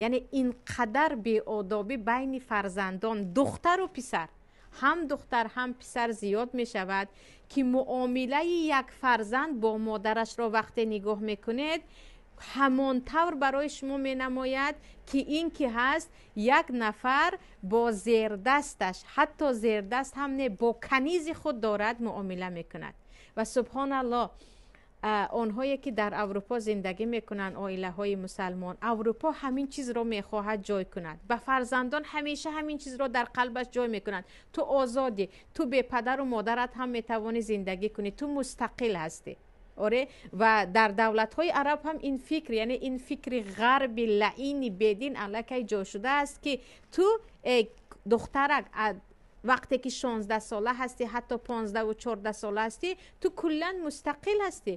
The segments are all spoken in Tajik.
Яъне ин қадар беодобӣ байни фарзандон, духтару писар, ҳам духтар, ҳам писар зиёд мешавад, ки муомилаи як фарзанд бо модарашро вақте нигоҳ мекунед, ҳамон тавр барои шумо менамояд, ки ин ки ҳаст як нафар бо зердасташ, ҳатто зердаст ҳам не, бо канизи худ дорад муомила мекунад. Ва субҳоналлоҳ, онҳое ки дар Аврупо зиндагӣ мекунанд, оилаҳои мусалмон, Аврупо ҳамин чизро мехоҳад ҷой кунад ба фарзандон, ҳамеша ҳамин чизро дар қалбаш ҷой мекунанд: ту озодӣ, ту бепадару модарат ҳам метавонӣ зиндагӣ кунӣ, ту мустақил ҳастӣ. Оре, ва дар давлатҳои араб ҳам ин фикр, яъне ин фикри ғарби лаъини бедин аллакай ҷой шудааст, ки ту, духтарак, вақте ки 16-сола ҳастӣ, ҳатто 15-у 14-сола ҳастӣ, ту куллан мустақил ҳастӣ,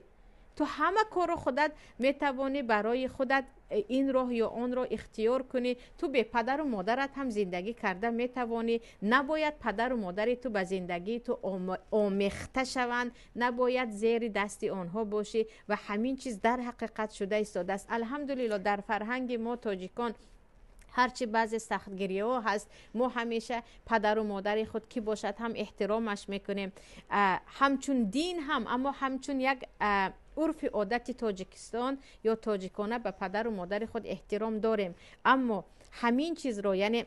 ту ҳама корро худат метавонӣ барои худат ин роҳ ё онро ихтиёр кунӣ, ту бепадару модарат ҳам зиндагӣ карда метавонӣ, набояд падару модари ту ба зиндагии ту омехта шаванд, набояд зери дасти онҳо бошӣ. Ва ҳамин чиз дар ҳақиқат шуда истодааст. Алҳамдулилло, дар фарҳанги мо тоҷикон ҳарчи баъзе сахтгириҳо ҳаст, мо ҳамеша падару модари худ ки бошад ҳам эҳтиромаш мекунем, ҳамчун дин ҳам, аммо ҳамчун як урфи одати Тоҷикистон ё тоҷикона ба падару модари худ эҳтиром дорем. Аммо ҳамин чизро, яъне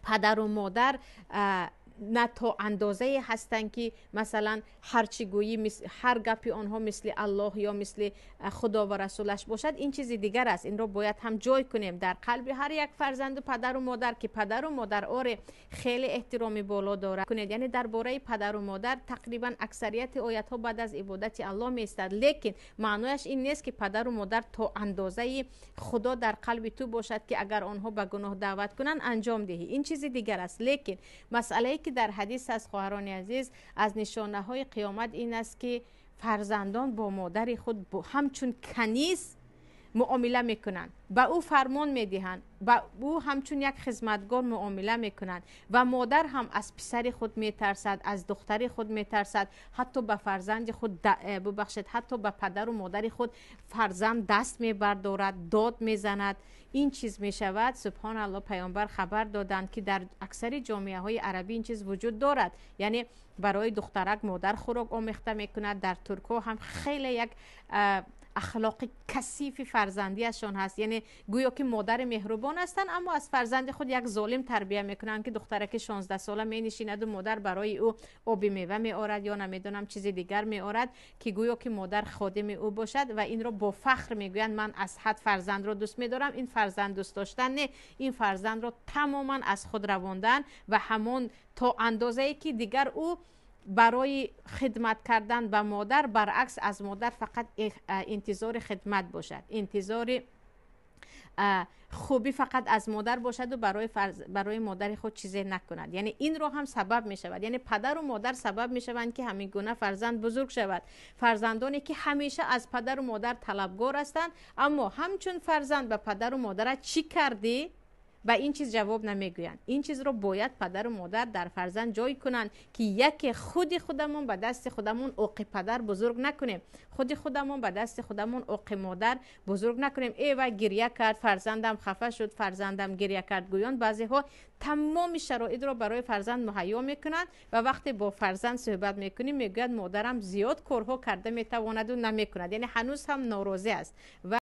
падару модар на то андозае ҳастанд, ки масалан ҳарчи гӯӣ, ҳар гапи онҳо мисли Аллоҳ ё мисли Худо ва расулаш бошад, ин чизи дигар аст. Инро бояд ҳам ҷой кунем дар қалби ҳар як фарзанду падару модар, ки падару модар, оре, хеле эҳтироми боло дорад кунед. Яъне дар бораи падару модар тақрибан аксарияти оятҳо баъд аз ибодати Аллоҳ меистад, лекин маънояш ин нест, ки падару модар то андозаи Худо дар қалби ту бошад, ки агар онҳо ба гуноҳ даъват кунанд, анҷом диҳӣ. Ин чизи дигар аст. Лекин масъалае ки дар ҳадис аст, хоҳарони азиз, аз нишонаҳои қиёмат ин аст, ки фарзандон бо модари худ ҳамчун каниз муомила мекунанд, ба ӯ фармон медиҳанд, ба ӯ ҳамчун як хизматгор муомила мекунанд. Ва модар ҳам аз писари худ метарсад, аз духтари худ метарсад, ҳатто ба фарзанди худ, бубахшед, ҳатто ба падару модари худ фарзанд даст мебардорад, дод мезанад. Ин чиз мешавад. Субҳоналло, Паёнбар хабар доданд, ки дар аксари ҷомеаҳои арабӣ ин чиз вуҷуд дорад, яъне барои духтарак модар хӯрок омехта мекунад. Дар туркҳо ҳам хеле як ахлоқи касифи фарзандиашон ҳаст, яъне гӯё ки модари меҳрубон ҳастанд, аммо аз фарзанди худ як золим тарбия мекунанд, ки духтараки 16-сола менишинаду модар барои ӯ оби мева меорад ё намедонам чизи дигар меорад, ки гӯё ки модар ходими ӯ бошад. Ва инро бо фахр мегӯянд: ман аз ҳад фарзандро дӯст медорам. Ин фарзанд дӯст доштан не, ин фарзандро тамоман аз худ равондан ва ҳамон то андозае ки дигар ӯ барои хидмат кардан ба модар, баръакс, аз модар фақат интизори хидмат бошад, интизори хубӣ фақат аз модар бошаду барои модари худ чизе накунад. Яъне инро ҳам сабаб мешавад, яъне падару модар сабаб мешаванд, ки ҳамин гуна фарзанд бузург шавад. Фарзандоне ки ҳамеша аз падару модар талабгор ҳастанд, аммо ҳамчун фарзанд ба падару модарат чӣ кардӣ, ба ин чиз ҷавоб намегӯянд. Ин чизро бояд падару модар дар фарзанд ҷой кунанд, ки яке худи худамон ба дасти худамон оқи падар бузург накунем, худи худамон ба дасти худамон оқи модар бузург накунем. Э вай, гиря кард, фарзандам хафа шуд, фарзандам гиря кард гӯён баъзеҳо тамоми шароитро барои фарзанд муҳайё мекунанд. Ва вақте бо фарзанд суҳбат мекунем, мегӯяд: модарам зиёд корҳо карда метавонаду намекунад. Яъне ҳанӯз ҳам норозӣ аст. Ва